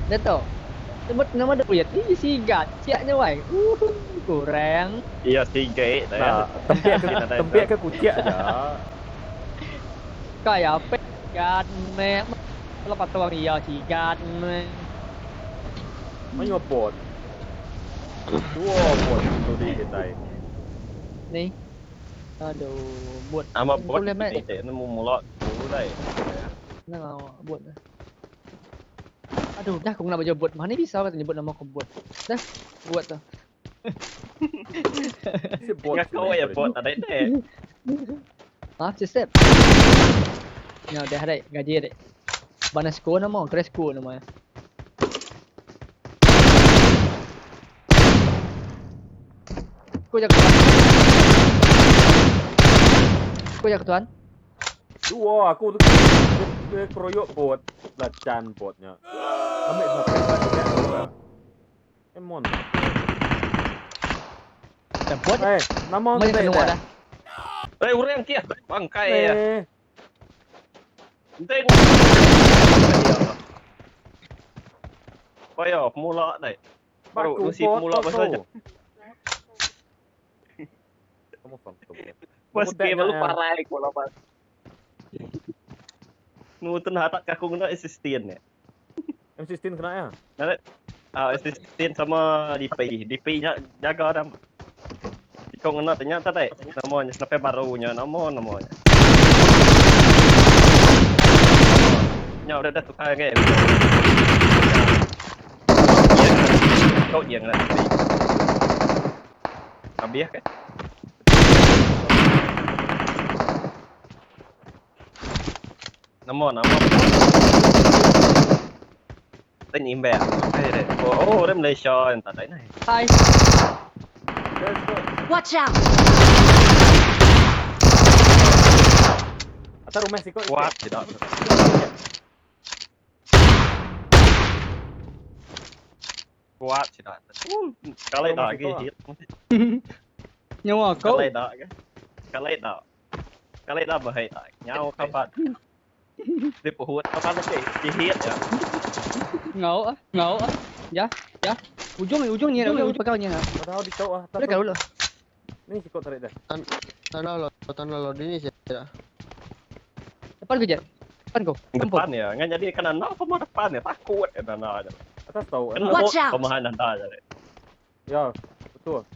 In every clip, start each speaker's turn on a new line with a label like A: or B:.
A: Dato. Sebut nama duit ni sigat. Siaknya wai. Kurang.
B: Iya sigat dah.
C: Nah, tempiak ke tempiak ke kucik aja.
A: Kaya apa? Sigat me. Lepas tu iya sigat me.
C: Mayuh bot. Dua bot tu di kita.
A: Ni. Aduh, bot.
B: Ama bot
A: Boleh
B: ni nemu mula dulu dai.
A: Nah, bot. Aduh, dah aku nak baca bot. Mana bisa kata nyebut nama aku bot. Dah, buat tu.
C: Si bot.
B: Ngaku ya bot ada deh.
A: Ha, sistem. Ya, dah ada gaji ada. Bana score nama, crash score nama. Kau jaga tuan. Kau jaga tuan.
C: Dua aku tu ke keroyok bot, lacan botnya. Ambil sampai banyak. Emon.
A: Dah bot.
C: Eh, nama
A: Macam
C: kita
A: kena dah.
B: Eh, orang kia bangkai ya.
C: Eh,
B: Penting. Koyo mula dai. Baru
C: baku
B: mesti
C: bot
B: mula
C: kau
B: pasal
C: tu. Kamu faham tu.
B: Pas
C: Aku
B: game lu
C: tanya.
B: parai ko lah pas. Nu ten hatak aku guna assistant ya.
C: M16 kena ya?
B: Ah, assistant sama DP. DP nya jaga dah. Kau ngena tanya tak dai. Namanya sampai barunya nama namanya. Nya udah dah tukar ke. Kau yang lah. Habis ke? Nama nama. Tên imbek. Oh, oh, dia Malaysia yang tak ada ni.
A: Hai.
C: Let's go.
D: Watch out!
C: Atas rumah sikot.
B: Kuat tidak. Kuat tidak. Kalau dah lagi hit.
A: Nyawa kau.
B: Kalau dah ke. Kalau dah. Kalau dah bahaya tak. Nyawa kapat. Dia pohon kapat lagi. Di hit ya.
A: Ngau ah, ngau ah. Ya, ya. Ujung ni, ujung ni, ujung ujung ni.
C: Tak tahu di tahu ah.
A: Boleh kau dulu.
C: Ni sikot tarik dah.
E: Tanah lo, tanah lo ini sih.
A: Depan kau je. Depan kau. Tempur.
B: Depan ya. Ngan jadi kena nak apa depan ya. Takut ya nak.
C: Atas tahu.
B: Kena
D: Watch out.
B: Pemahan anda jadi.
C: Ya, betul.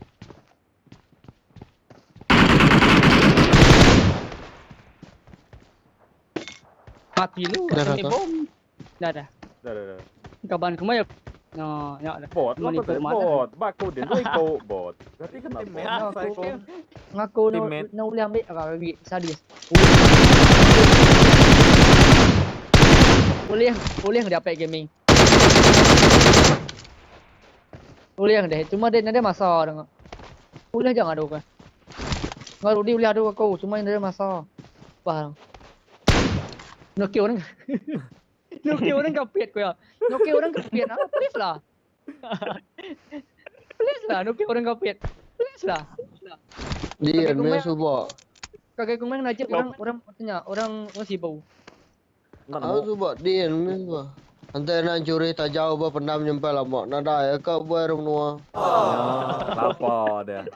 A: Mati lu.
E: Dah,
A: Ini
E: dah.
A: bom. Dah dah.
C: Dah dah dah.
A: Kaban kemana? No, ya dah.
C: Bot,
A: Mana
C: lo kata
A: ikut mana?
C: bot. Baku dia lu ikut bot. Berarti kena bot.
A: Aku
C: Psycho.
A: ngaku no
C: Teammate.
A: no boleh ambil lagi sadis. Boleh boleh dapat gaming. Boleh deh, cuma dia ada masa dah. Boleh jangan adu kan. Ngau Rudi boleh adu aku, cuma dia ada masa. Faham. Nokia orang. Nokia orang kapiat kau ya. Nokia orang kapiat ah, please lah. Please lah, Nokia orang kapiat. Please lah.
E: Dia
A: Kakek
E: ni
A: kumai-
E: subak.
A: Kakek kumai najib orang orang tanya orang orang sibuk.
C: Nak
E: Aku subak dia ni subak. Nanti nak curi tak jauh bah pendam nyampe lama. Nada ya kau buat rumah.
C: Lapar dia.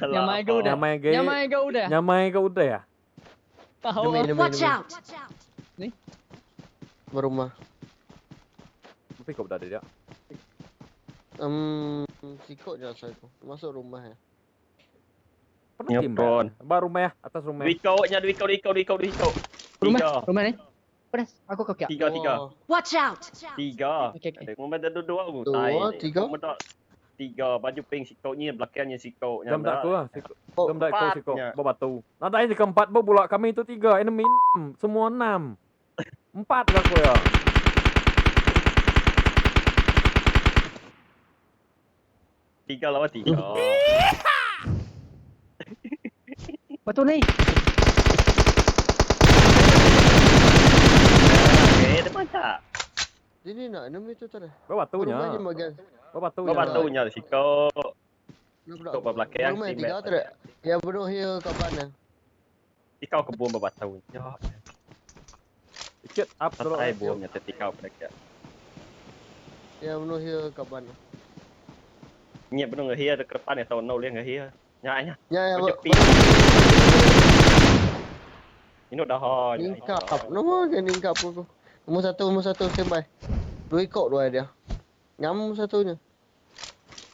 A: Nyamai kau udah.
C: Nyamai ke?
A: Nyamai kau udah.
C: Nyamai ke udah ya?
A: Tahu.
E: Demi demi
D: Watch
E: demi.
D: out!
E: Berumah.
C: Tapi kau dah ada dia.
E: Sikot je saya tu. Masuk rumah ya.
C: Pernah
B: Nyepon.
C: timbal. Baru rumah ya, atas rumah.
B: Dua nya dua ikut, dua ikut, dua ikut, dua ikut.
A: Rumah,
B: Tiga.
A: rumah ni. Pedas, aku kau kiak.
B: Tiga, tiga.
E: Oh,
D: Watch out!
B: Tiga.
A: Okey, okey.
B: Ada ngomong ada dua aku.
E: Dua,
B: Tai ni.
E: tiga.
B: Ngomong tak tiga baju pink sikok ni belakangnya sikok
C: Jam tak aku lah. Sikot.
E: Oh,
C: Jam tak aku
B: empat
C: sikot.
B: nya.
C: Batu. Nanti aja keempat bo pula kami itu tiga, enemy enam, semua enam. Empat lah aku ya.
B: Tiga lawan tiga.
A: Betul ni.
B: Okey, dia macam.
E: Ini nak enemy tu tak ada.
C: Batunya.
E: Rumah je bagian.
C: Batunya.
B: Kau batunya sikok.
E: Nak
B: Kau belakang
E: Rumah
B: teammate.
E: tiga tak ada. Ya penuh ya kapan ya.
B: Ikau kebun berbatu. Ya.
C: Medkit up dulu.
B: Santai buamnya tetikau pada kia.
E: Ya menuh ya kaban.
B: Nya benar ngehia ke depan ya tahu no liang ngehia. Nya nya.
E: Ya ya.
B: Cepi. Ini udah ho.
E: Ningkap. Nama ke ningkap aku. Nombor satu standby. Dua ikut dua dia. Ngam satunya.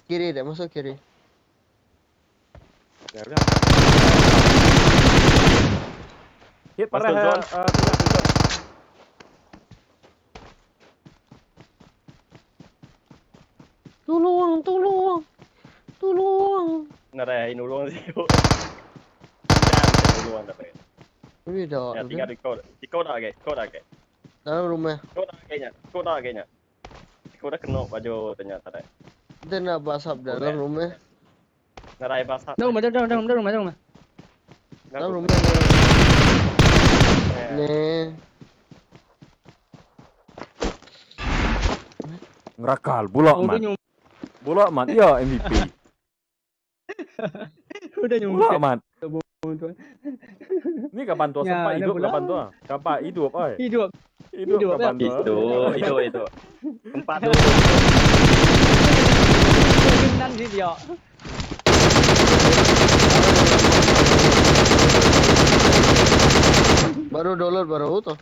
E: Kiri dia masuk kiri.
B: Ya udah.
C: Hit
B: Masuk
C: parah.
B: zone.
E: Tolong, tolong. Tolong.
B: Narai nulung sih. Nulung tapi.
E: Ini dah.
B: Ya tinggal di kau. Di kau dah ke? Kau dah ke?
E: Dalam rumah.
B: Kau dah kayaknya. Kau dah kayaknya. Kau dah kena baju ternyata dah.
E: Dia nak basap dalam rumah.
B: Narai basah.
A: Dalam rumah, dalam dalam dalam rumah, dalam rumah.
E: Dalam rumah. Ni.
C: Ngerakal bulak
A: Oh, udah
C: man.
A: nyum.
C: Bulak man. Ya MVP.
A: Udah nyum.
C: Bulak man.
A: Tuan.
C: Ni kapan tua
A: Ya,
C: sempat
A: dah
C: hidup
A: bulak.
C: kapan tua? Kapan hidup oi.
A: Hidup.
C: Hidup
A: Hidup,
C: kapan tua?
B: Itu, itu, itu. Tempat tu.
A: Nan sih dia.
E: Baru download baru tu.